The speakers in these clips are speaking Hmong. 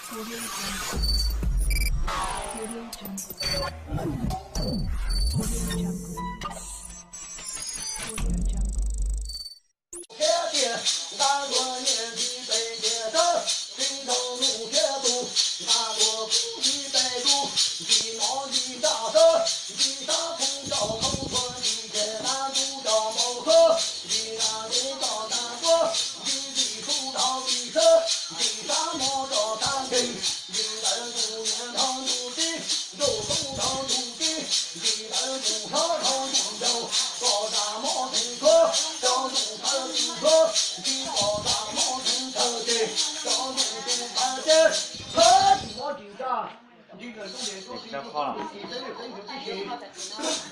Audio Jungle. Audio Jungle. Audio Jungle. Audio Jungle. Thiab tias nqa luag niam ntxim pes tias sab, tsis nrog nus thiab tus, nqa luag kuv ntxim pes tus, ntxim mov ntxim ntaj sab, ntxim sab phooj coj khau thuas, ntxim tias nab ntuj coj npau suab, ntxim nab ntuj coj ntaj suab, ntxim ntxim sub dhau ntxim sab, ntxim sab mov coj sab nkeeg, ntxim ntawd ntxim niam nrog ntxim txiv, ntxim sub dhau ntxim txiv, ntxim ntawd ntxim hlob dhau ntxim ncaus, kom zam mov theem thuab, cov ntxim phaw ntxim thuab, ntxim kom zam mov theem chaw ces, cov ntxim tus phaw ces, phaw ntxim mov ntxim ntaj, ntxim lawm ntuj niam ntuj txiv ntuj tub ntuj txiv teeb ntuj teeb ntuj tib si,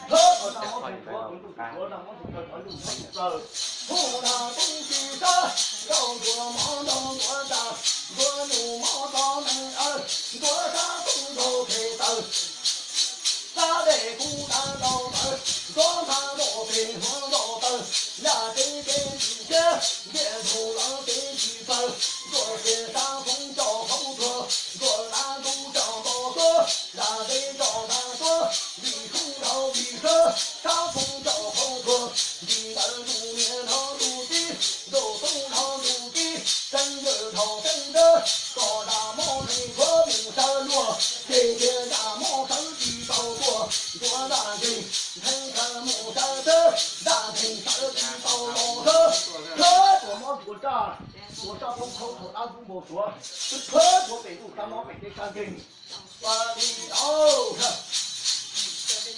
phaw kom zam mov theem thuab, tus ntuj tus thuab zam mov theem chaw, cov ntxim mov ntxim plaws, hu ntaj tub tsis sab, nrau ntuav mov nrau ntuav ntaj, ntuav nus mov tov neeg aw, ntuav sab tub nrau phem taws. Sab dej kub dab ntau tawv, ntuav ntaj nrau phem hmuav nrau taws, yaj tsev kev ntxim thiab, ntiaj ntug lawv kev ntxim txawv, ntuav tias sab phooj coj khau thuas, ntuav nab ntuj coj npau suab, yaj tsev coj ntaj suab, vim sub dhau vim sab, sab phooj coj khau thuas, ntxim ntawd ntxim niam nrog ntxim txiv, ntxim sub dhau ntxim txiv, teeb ntawd dhau teeb ntawd, kom zam mov theem thuab mus sawv luag, ces tias zam mov sawv tsis tau tuaj, ntuav ntaj nkeeg, ntheev chaw mus sawv sab, ntaj nkeeg sawv tsis tau los sab, thawb tuav mov ntuav ntaj, tuav sab phooj khau thuas dab kub npau suav, thawb tuav pem ntuj sab mov pem teb sab nkeeg. Ua li auj,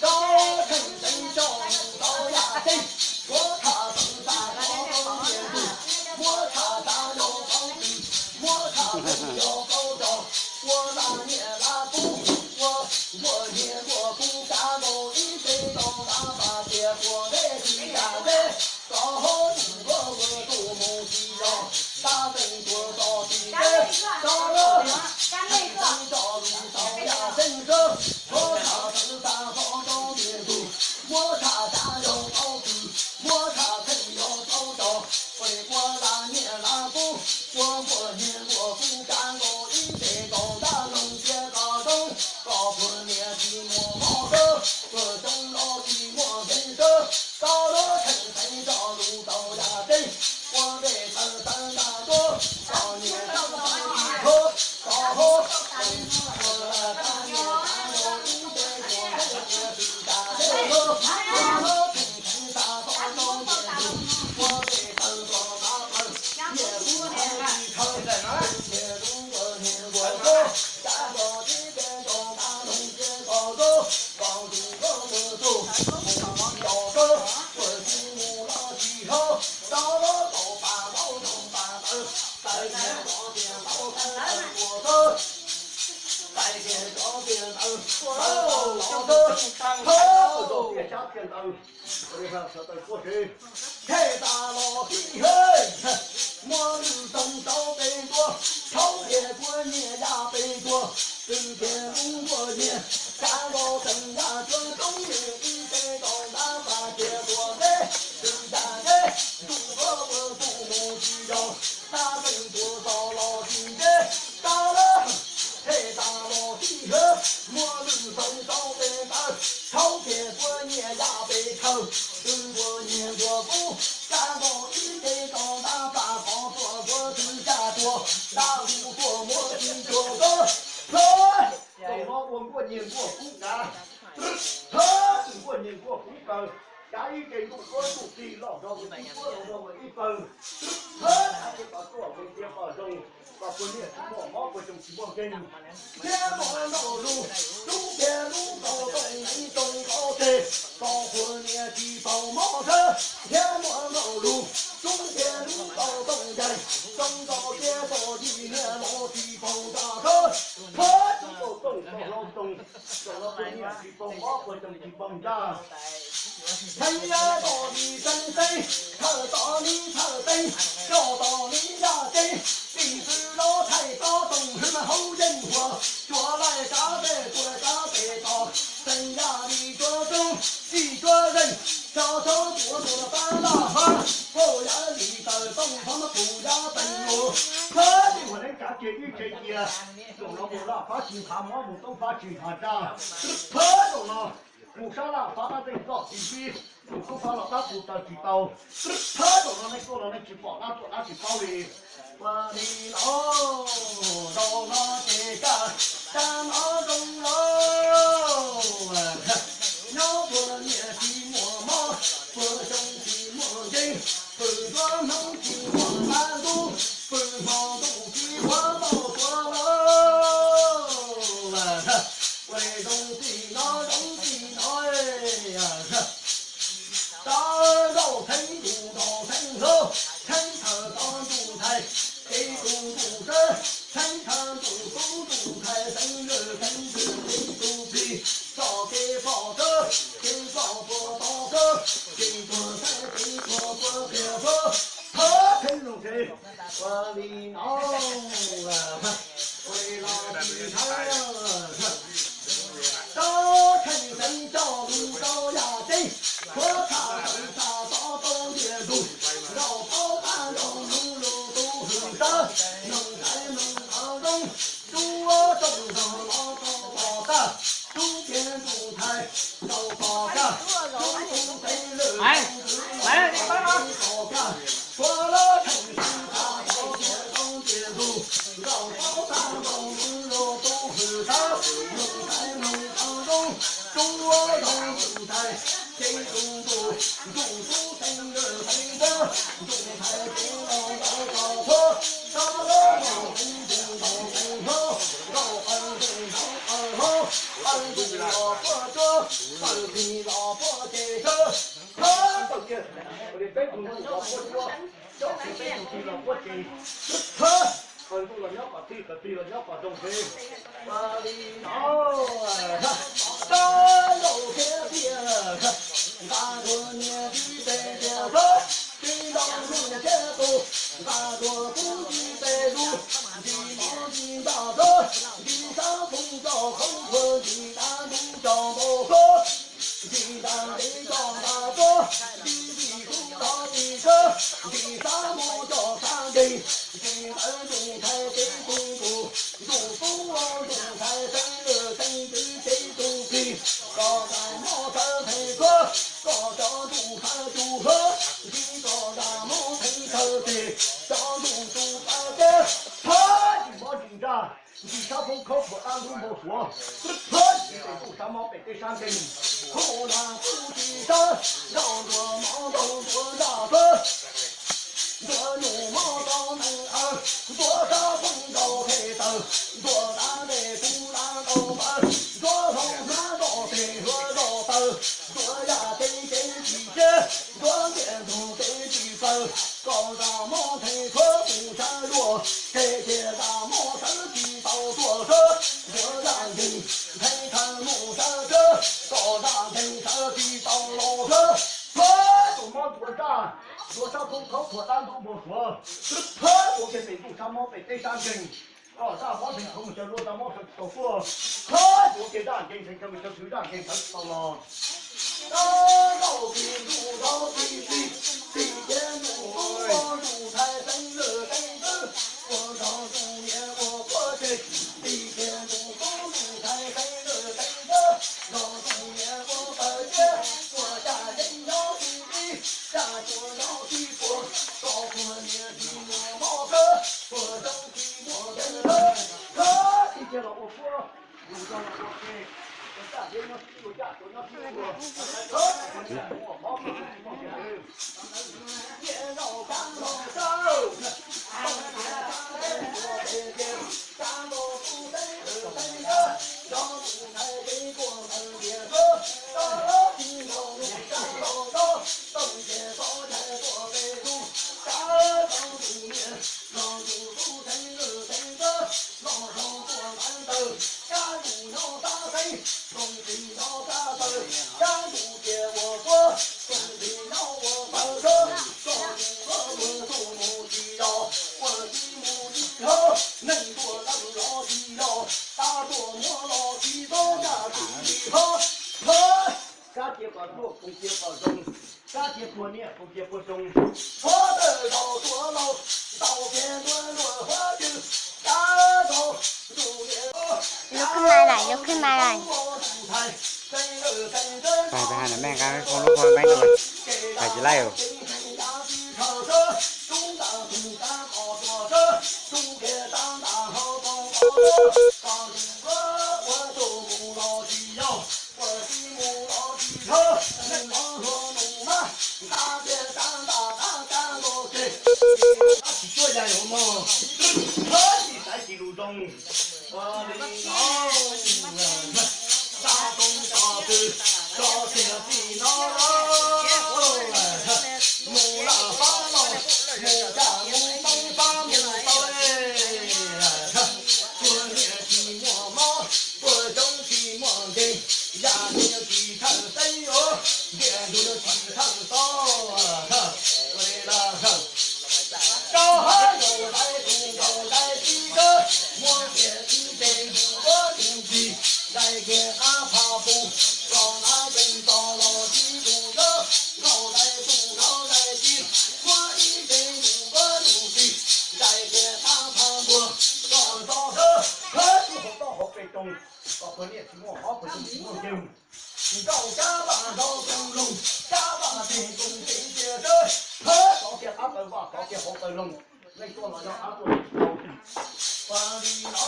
koj theej teev coj mus tau yaj tsev, muab tsham tawv xa rov tau ntiag tug, muab tsham tsa yog tau tws, muab tsham theej yog tau cog, ua laj niam laj kub, ua nkuaj niag nkuaj kub kav nkaus ib teg tau ntav pas tias quas nteb tsis yam nteb, rov hauv tus nkuaj ua tus mus tsis yog, tab teej tuag txog tsis nteb, rov lawm, theej teev coj mus tau yaj tsev sab, muab tsham tawv xa rov tau ntiag tug, muab tsham tsa yog tau tws, muab tsham theej yog tau cog, ua laj niam laj kub, ua nkuaj niag nkuaj kub kav nkaus ib teg tau ntav loog tias kom zoo, kom puag niam tsis muaj mov sab, puag xyoo los tsis muaj nkeeg sab, rov lawm, theej teev coj mus tau yaj tsev, ua ntej tawv tawv ntaj tuab, kom niam tub tsis thuab, kom hauv, ua laj tsa niam tsa nkaus ib teg tuag nteb tias tsis tas teb tuab, rov lawm, theej teev xa rov tau ntiag tug, ua ntej tawv txog ntav plaws, niam tub tsis khaws, niam tub nkuaj niag nkuaj kub, kav nkaus ib teg tau ntav loog tias kom zoo, kom tus nkuaj ua tug mus tsis yog sab, puag xyoo mus los tsis hlob, rov lawm, tau pas laub nroog pas tawv, txais tias cov tias laub tawv tawv ua sab, txais tias cov tias ntawd ntawd los sab, thawb tau tias sab tias ntawd. Thej tas los tib hwj, muaj lwm xoo rau pem ntua, thaub tias kua nyias yaj pem ntua, twb tias lub nkuaj nyias, kav nkaus teem yaj cuab roob nws ib teg tau ntav pas tias tuag nteb, twb yaj nteb, ntuj duab ua tus mus tsis yog, tab teej tuag txog los tsis nteb, rov lawm, thej tas los tib hwj, muaj lwm xoo rau pem ntua, thaub tias kua nyias yaj pem chaw, twb nkuaj nyias nkuaj kub, kav nkaus ib teg tau ntav pas qhov tuaj nkuaj twb yaj tuag, ntav lub tuaj muab tsis tuag kub, hlob, txaus no ua nkuaj nyias nkuaj kub kav, hlob, nkuaj nyias nkuaj kub kaw, kav ib teg ntuj duab ntuj txig los nrog ua ib puab los nrog ua ib pawg, hlob, kav ib pawg tuaj ua ib pawg zoo, kom puag niam tsis muaj mob puag xyoo tsis muaj nkeeg. Thiab muaj nraum lus, tub tiag lub tau tooj nees tooj nkaus teg, kom puag niam tsis paug mob sab. Thiab muaj nraum lus, tub tiag lub tau tooj ncaig, tooj nkaus tiag kom yim niam los tsis paug nta sab. Thawb tub tau tooj kom hlau tooj, kom los puag niam tsis paug mob puag xyoo tsis paug nta. Theej yaj tom lis teeb teeb, thawj tom lis thawj teeb, roj tom lis yaj teeb, tij xwb los thaij tob toom hwj mas hauv yeej huas, tsuav laij sab pem tuaj sab pem tos, teej yaj li tsuav roob, tij tsuav zeej, Cov txhob tuav tus los pab Laj Fab, pab yav lis taws tooj pab muab tus yav teev mus. Pab tej uas neej tsav kiag ib tse cia, zaum no mus Laj Fab tsis nqhav mob mus Toob Fab tsis nqhav raj. Pab zaum no mus sab Laj Fab qab nteej txoj tsis sib, tus Toob Fab los qab tus taws tsis tau. Pab zaum no neej tuaj los neej tsis pom dab tuaj dab tsis paub li. Ua li los zaum no ces kaj sab no zoo los nyob puag niam tsis muaj mob, puag xyoo tsis muaj nkeeg, pw nruab hnub tsis muaj qab ntub, pw hmo ntuj tsis muaj tau tuav los. Ua li zoo txij no zoo txij no, rov zaum theeb ntuj ntaus theeb hlob, theeb thawm tau ntuj ntxhais, kev tu ntuj sab, theeb thawm ntuj tub ntuj ntxhais, theeb lwj theeb ntxwv kev tu plig, txoj kev ploj sab, kev ploj puag tod sab, kev tuag sab, kev tuag puag qias sab, thab theeb zoo tsev. Ua li no, ua li los tsis thab, rov theej xeev coj lug rau yaj ceeb, tshuav tshaj tawm tshaj tod rau ntiaj ntug, nkaus thaub qab nkaus nug lug tub hwm sab, mloog ntaiv mloog qhov zoo, rub rooj zog los rau tom qab, rub kiag ntuj ntxhais rau tom qab, rub tus teev lwj tus ntxwv los rau tom qab, tshuav lub theej xeev tshaj tod rau ntiaj ntug, nkaus thaub qab nkaus nug lug tub hwm sab, mloog ntaiv mloog qhov zoo, rub rooj ntuj ntxhais, cev tus ntuj, ntuj tub teev lwj teev ntxawg, ntuj ntxhais cev los ntaus txog txhuab, txhob lub ntuj teev ntuj ntaus teev hlob, ntaus qaws ntuj ntaus qaws hlob, qaws ntuj los puag tsuab, qaws plig los puag ces tshawb, tshawb tau kiag, ua li peb tug ntuj los puag tsuab, coj kiag peb tug plig los puag ces tshawb, qaws ntuj los nyob qhov txhij, qaws plig los nyob qhov zoo xwb. Ua li no, rov zaum thiab tiag, nqa dua niag tib teg tiag hlob, tib ntaus ntuj thiab tus, nqa dua kub tib teg lug, nti mov nti ntaj hlob, nti sab phooj coj khoob thuag, nti dab ntub coj npau hlob, nti ntaj ntev coj ntaj tsuab, nti nti kub los nti sab, nti sab mus coj sab nkeeg, nti ntawd ntuj ntxhais kev tu ntuj, ntuj tub ntuj ntxhais teev lwj teev ntxwv kev tu plig, koj zaj mob sawv theej tsuab, koj cov ntuj sawv tsuj hlob, nti koj zaj mob theej sawv teg, cov ntuj tsuj plaws teb, thab tsis mob tsis ntsaj, nti sab poob khaub thuam dab ntub npau suav, thab tsis pem ntuj sab mob pem teb sab nkeeg, khuj nag kub tsis sab, nrog ntuas mov ntaus ntuas ntaj plawg, ntuas nyuj mob rau neeg aws, ntuas sab poob ntaus phem taws, ntuas dab ntej kuv dab ntaus npaws, ntuas hlau hnab zoj teg hluas zoj taw, ntuas yaj ceeb ceeb tsis siab, ntuas ntiaj ntug ceeb tsis plaws, koj zaj mob theej tshuab mus sab luaj, ces tias zaj mob sawv tsis tau tuaj sab, ntuas zaj nkeeg theej thawj mus sawv sab, koj zaj nkeeg sawv tsis tau los sab, thab tus mob ntuas ntaj, ntuas sab poob khaub thuam dab ntub npau suav, thab tus kiag pem ntuj sab mob pem teb sab nkeeg, koj zaj mob theej tshuab mus sawv luaj, zaj mob sawv tsis tau tuaj, thab tus kiag zaj nkeeg theej thawj mus sawv tsis zaj nkeeg sawv tsis tau los. Rov zaum tig ntuj rov tig plig, tig kiag ntuj tub ntuj ntxhais teev lwj teev ntxawg, ua nrog ntuj niam ua puab tseg, tig kiag ntuj tub ntuj ntxhais teev lwj teev ntxawg, nrog ntuj niam ua taws tiab, ua caj yeeb nyob tsis ib, caj tsuas nyob tsis puag, koj puag niam tsis muaj mob plawg, puag xyoo tsis muaj nkeeg plawg, thab tig kiag los ua puab, yus nrog los ua ke, ua caj yeeb nyob tsis ib, ua caj tsuas nyob tsis ib, ua thab ua niam muaj mob plawg tsis muaj nkeeg plawg. Neeg tuaj lawm los tsis yog, tab tuaj muab los tsis txhob, caj tsis li hlob. Kab cia kom ruaj, koom cia kom zoo. Cia puag niam, cia puag tsoom, tshuav tawm zaus tuav laus, tau kiag ntuav ntuav huab cwg, kav zaus ntuj niam. Yus khwb mai lawm, yus khwb mai lawm. Pais pais hais na mej nqa koj lub phone peb no, pais tsis laij os. Tsis tuaj yais os mog, tsis xaiv tsis lus zoo. Ua li no, tsa toob tso tw, tso tiag txij no los, mus laj fab los, mus caj mus toob fab mus tau, tuag niam tsis muaj mob, tuag coob tsis muaj nkeeg, yaj niag tsis thawj teeb os, ntiag ntug tsis thawj xov. Ua li los, rau hab zaum dais tus nkaus dais tib kawg, muab tiag ib teg ntug ua tus ntsis, dais kiag qab phaj pus, tso nab tsees tso los tib tus kawg, nkaus dais tus nkaus dais tsis, muab ib teg ntug ua tus ntsis, dais kiag qab phaj npuag, tso tso kawg, hab tub hauv toj hauv pes roos, kom puag niam tsis muaj mob puag tsoom tsis muaj nkeeg. Nkaus cab vaj nraug tus loog, cab vaj teg tus tsev cia kawg, hab tso kiag qab taw vaj tso kiag hauv taw loog, leej tuaj los yog qab tuaj tsis tau. Ua li no,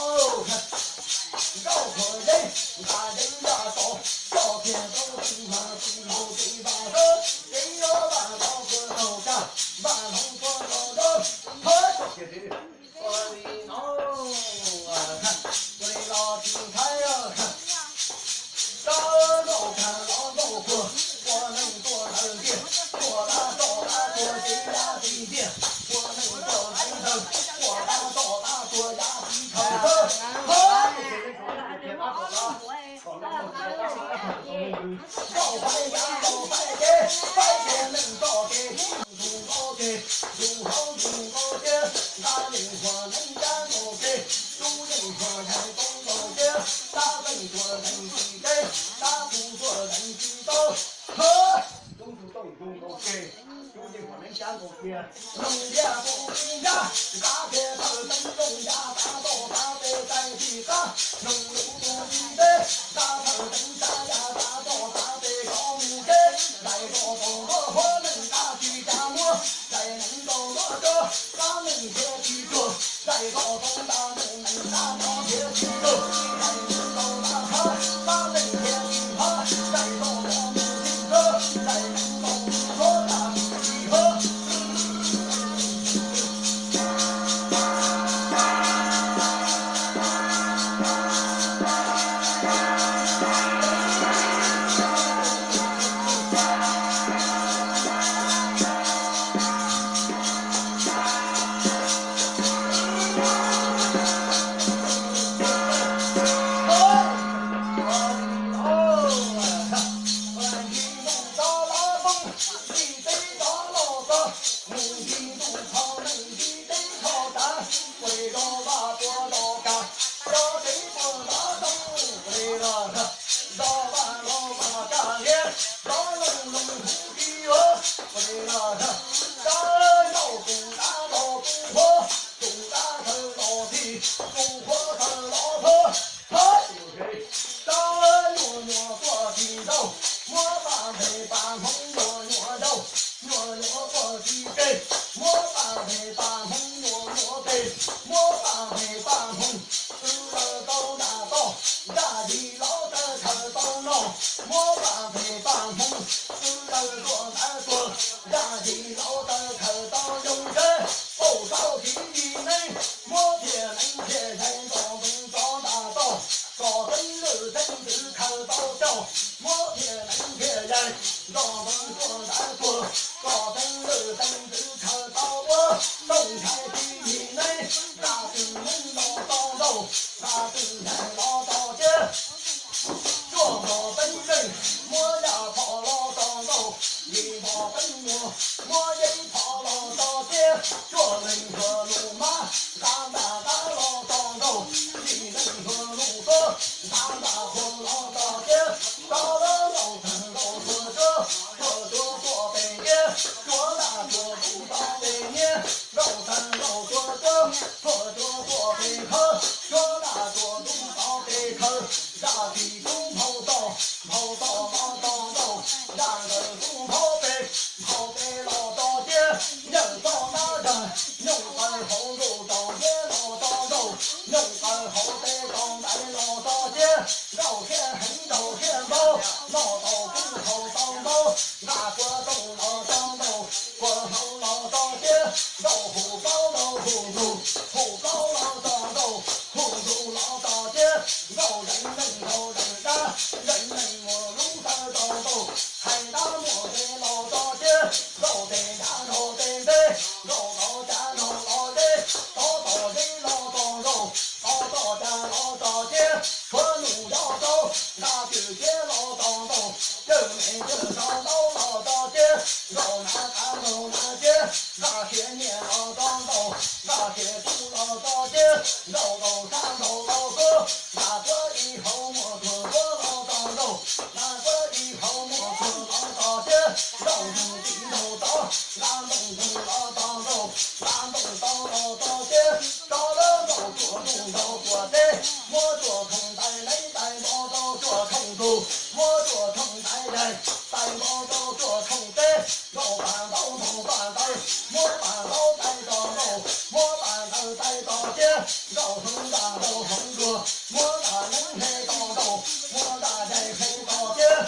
nkauj khuam yeeb, nqa yeeb yaj tos, coj kiag rau tus mag tus nraug tsev vaj kawg, tsev yuav vaj nrov puag taug kag, vaj hloov puag nraug nraug, hab coj kiag tsev. Ua li no, ua li los tsis ntshai, rov nkauj kag los nkauj puag, ua neeg tuaj ntawd ntiag, ua dab toj dab tuag tsev yav txiv ntiag, ua neeg tuaj ntawd ntiag, ua dab toj dab tuag yav txiv khaws xwb. Hab, nkauj faib yav nkauj faib kev, faib kev neeg txoj kev, ntug nkaus kev, ntug hauv ntug nkaus tiag, nqa yeej khuam neeb cab nkaus kev, tub yeej khuam yeeb toob nkaus tiag, tab teej tuag teej tsis kev, tab tug tuag teej tsis tau. Hab, tub ntug tooj ntug nkaus kev, tub yeej khuam neeb cab nkaus tiag, noog ntiag tus txiv nrab, nqa kiag thawj teeb looj ya tav toj tav tes tais tsis qab, noog lus tus txiv teb, nqa thawj teeb tsav ya tav toj tav tes kov mus kev, dais zos tau nruab huab neeg nqa tsis tsa muab, dais neeg tau nruab tso, qab neeg thiaj tsis tuag, dais zos tau nta mus neeg nqa tso thiaj tsis tuag, dais neeg tau nta phab, qab neeg thiaj tsis phab, dais zos tau mus tsis tuag, dais neeg tau mus huab tag tsis huab. Mus ncig ntuj kho neeg ncig teb kho tav, ua li zos vaj puas zos kag, zos tsev puas zos zoo, ua li los, zos vaj los vaj kag liab, zos loog loog huv ti huv, ua li los, zos nkauj tus dab nrog tus huab, tus dab thawj los txhij, tus huab thawj los thawj, thawj tus tsev, zos nyuam nyuam tuaj tsis nraug, muab paj nteg paj hmoov nyuam nyuam nraug, nyuam nyuam tuaj tsis peg, muab paj nteg paj hmoov nyuam nyuam peg, muab paj nteg paj hmoov, txwv lawm tau nram toj, zaj yim laus taw khaws tau no, muab paj nteg paj hmoov, txwv lawm tuaj ntawd tuag, zaj yim laus taw khaws tau yoo tsheb, pauj tau txiv yim neeb, muab thiaj neeb thiaj yaig nrog ntoo tso nram toj, kom teeb lwj teeb ntxwv khaws tau coj, muab thiaj neeb thiaj yaig nrog ntoo tuaj ntawd tuag, kom teeb lwj teeb ntxwv khaws tau ua, tooj ntshai txiv yim neeb, nqa twj neeb los tso nraug, nqa twj yaig los tso tiab. Cuaj npog teeb zeej, muab yaj phom los tso nraug, yim npog teeb muag, muab yeeb phom los tso tiab. Cuaj neeg nchuav lus mab, nqa ntaj qab los tso nraug, yim neeg nchuav lus tuab, nqa ntaj qhuav los tso tiab. Rov lawv laus txheej laus tuag tsuag, tuag tsuag tuaj pem Nyooj qaws hauv teb tau ntaiv los tso ciab, nkauj siab heev nraug siab npaub, noj tau kub haus tau ntaub, nqa kua tooj los tso ntaus, kua hlau los tso ciab, nkauj hu plaub los hu ntug, hu plaub los tso ntaus, hu ntug los tso ciab, nkauj zeem neeg ntaus zeem dab, zeem neeg muaj lub taw tso ntaus, hais dab muaj tsev los tso ciab, nkauj tes nrad nrog tes nteb, nkauj los cav nrog los deb, tov tom zeb los tso ntaus, tov tom cav los tso ciab, tshuav nus yov zaub, nqa cwm ciab los tso ntaus, cwj me cwj sau ntaub los tso ciab, nkauj nav qav nrog nav ciab, nqa siav nyiaj los tso ntaus, nqa siav kub los tso ciab, nkauj ntaus sab ntaus tau kub, nqa tuab ib hauv muaj tuag tuab los tso ntaus, nqa tuab ib hauv muaj tuag los tso ciab, nkauj ntug tim ntaus tov, nqa ntoo ntug los tso ntaus, nqa ntoo tau los tso ciab, tso lawm nkauj tsuam ntuj ntaus tsuam teb, muab tsuam thooj ntais neeb tais npo rau tsuam thooj ntug, muab tsuam thooj ntais yaig tais npo rau tsuam thooj teb, nkauj pam ntaub ntaus pam ntawv, muab pam ntaub tais tso ntaus, muab pam ntawv tais tso ciab, nkauj hloov ntaj ntaus hloov nruas, muab ntaj neeb hle tso ntaus, muab ntaj yaig hle tso ciab,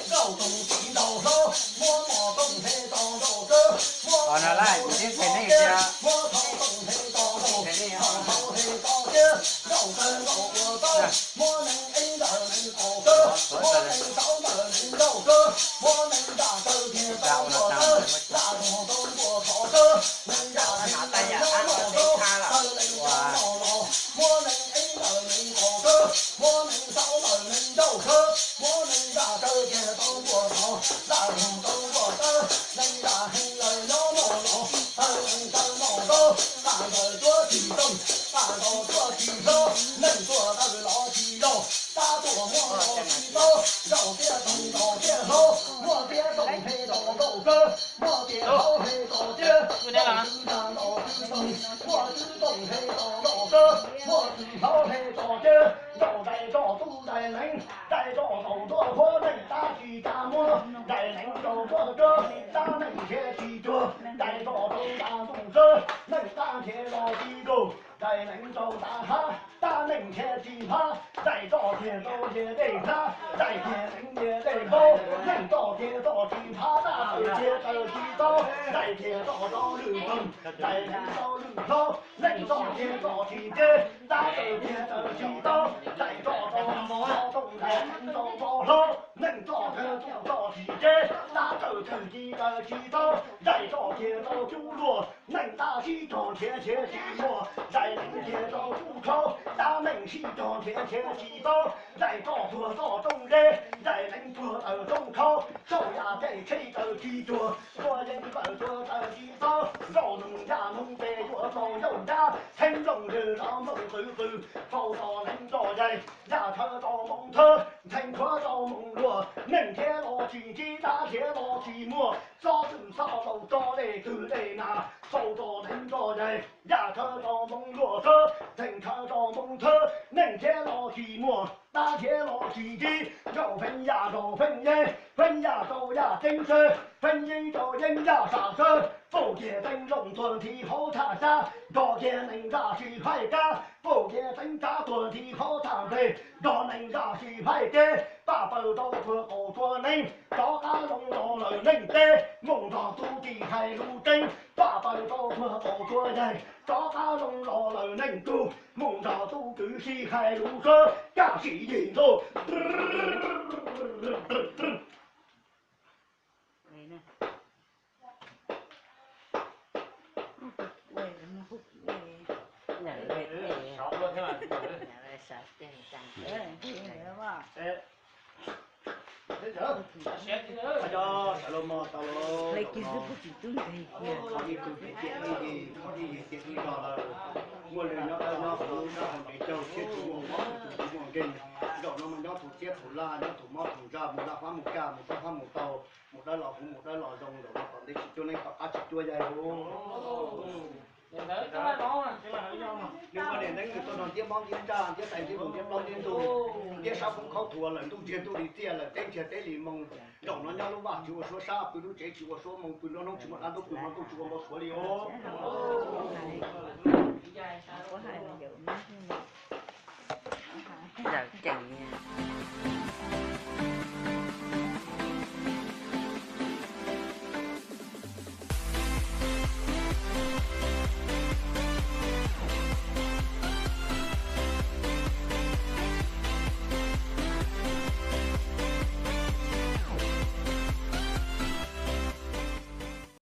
nkauj toog tim ntaus hlaub, muab mos tooj hle tso ntaus kawb, muab mos tooj hle tso ciab, muab thauj tooj hle tso ntaus, thauj hlaub hle tso ciab, nkauj kawg nkauj ua tawb, muab neeg ib ntawm neeg qaum kawb, muab neeg saub ntawm neeg ncauj kawb, muab neeg ntaj kawg kiag tau nkuaj tawb, ntaj nrog tau nkuaj thov kawb, neeg ntaj heev ntawm nyob noj zaub, tawg lees cov noj los, muab neeg ib ntawm neeg qaum kawb, muab neeg saub ntawm neeg ncauj kawb, muab neeg ntaj kawg kiag tau nkuaj thov, ntaj nrog tau nkuaj tawb, neeg ntaj heev lawm nyob noj los, tawg lees cov noj zaub, ntaj ntawm tuab txig tooj, ntaj ntaus tuab txig hlaub, neeg tuaj tawg los tsis loj, dab tuaj muab los tsis paub, nkauj tiab toog ntaus tiab hlaub, muab tiab toog hle tso nkauj kawb, muab tiab hlaub hle tso ciab, muab tswv ntaj ntaus tswv toog, muab tswv toog hle tso nkauj kawb, muab tswv hlaub hle tso ciab, nkauj ntais tso tub ntais neeb, ntais tso tau ntuab huab, neej tab tsis kav muab, ntais neeb rau ntuab kawb, tab neej nrhiav tsis cuag, ntais tso rau ntaj ntuj tsawb, neej tab nrhiav los tsis ntuj, ntais neeb rau ntaj hab, tab neej nrhiav tsis hab, ntais tso kiag rau ntiag dej hlab, ntais kiag neeb ntiag dej npaub, neej tso kiag tso tsis hab, tab tawm kiag tawm tsis tau, ntais kiag tso rau lwm toog, ntais neeb rau lwm hlaub, neej tso kiag tso tsis deb, tab tawm kiag tawm tsis tau, ntais tso rau npo tooj, ntais neeb rau npo hlaub, neej tso kiag tso tsis deb, tab tawm kiag tawm tsis tau, ntais tso kiag rau cub luaj, neej tab sib cog nrhiav nrhiav tsis muaj, ntais neeb kiag rau cub khaub, tab neej sib cog nrhiav nrhiav tsis tau, ntais tso tuag tso rooj deb, ntais neeb tuag tawm rooj khaub, saum yam tej tsheb tawm tsis cuag, tua yeeb tawm tuag tawm tsis tau, zaum noog yaj noog pes yuav tau yaum ncab, theeb nplooj lwg los nplooj qws qws, faus tso neeb tso yaig, yaj thawv tso moo thawb, ntxhee tshuav tso moo luaj, neej nrhiav los tsis ntsib, dab nrhiav los tsis muaj, xob twm xob laus tso dej twg dej nas, faus tso neeb tso yaig, yaj thawv tso moo luaj thawb, ntxhee thawv tso moo thawb, neej nrhiav los tsis muaj, dab nrhiav los tsis ntsib, zaum feeb yaj zaum feeb yeeb, feeb yaj rau yaj ceeb tsawb, feeb yeeb rau yeeb yaj sam tsawb, pum kiag teeb looj tuag nthi hauv thaj xyab, nrog kiag neeg zaj sib haib kab, pum kiag teeb tsab tuag nthi hauv thaj nplej, nrog neeg zaj sib haib teb, paj paws rau tuag qaum tsua neeb, rov qab zoo los lawm neej teb, mus nrog tub txib hais lus tseeb, paj paws rau tuag qaum tsua yaig, rov qab zoo los lawm neej tug, mus nrog tub kwv sib hais lus sab, kaj sim yig ntuj. Hle kiag xwb puag tsis tub nkeeg kiag. Qhov ib tug tiag tiag ib yig, qhov ib yig tiag ib zog lawm. Muaj lwg nyob dawb nyob huv, nyob hauv ntev caug, siab tsis muaj mob, tus tsis muaj nkeeg. Zaum no mas nyob tus txiab tus laj, nyob tus mob tus ntsaj, mus laj fab mus kaj, mus toj fab mus tau, mus dawb los huv, mus dawb los zoo, zaum no tom ntej tsis cuab neeb, tom qab tsis cuab yaig huv. Nws ua niam neeb nws tuaj no Ntiab mob ntiab ntsaj, ntiab tais ntiab nus, ntiab plaub ntiab ntug, ntiab sab poob khaub thuas, lawm ntuj ntsiag ntuj li txiaj, lawm teb ntsiag teb li moo. Zaum no nyob lub vaj tsis ua suab sab, pw lub tsev tsis ua suab moo, pw nruab hnub tsis muaj dab ntub, pw hmo ntuj tsis ua npau suav li os. Yawm ceem.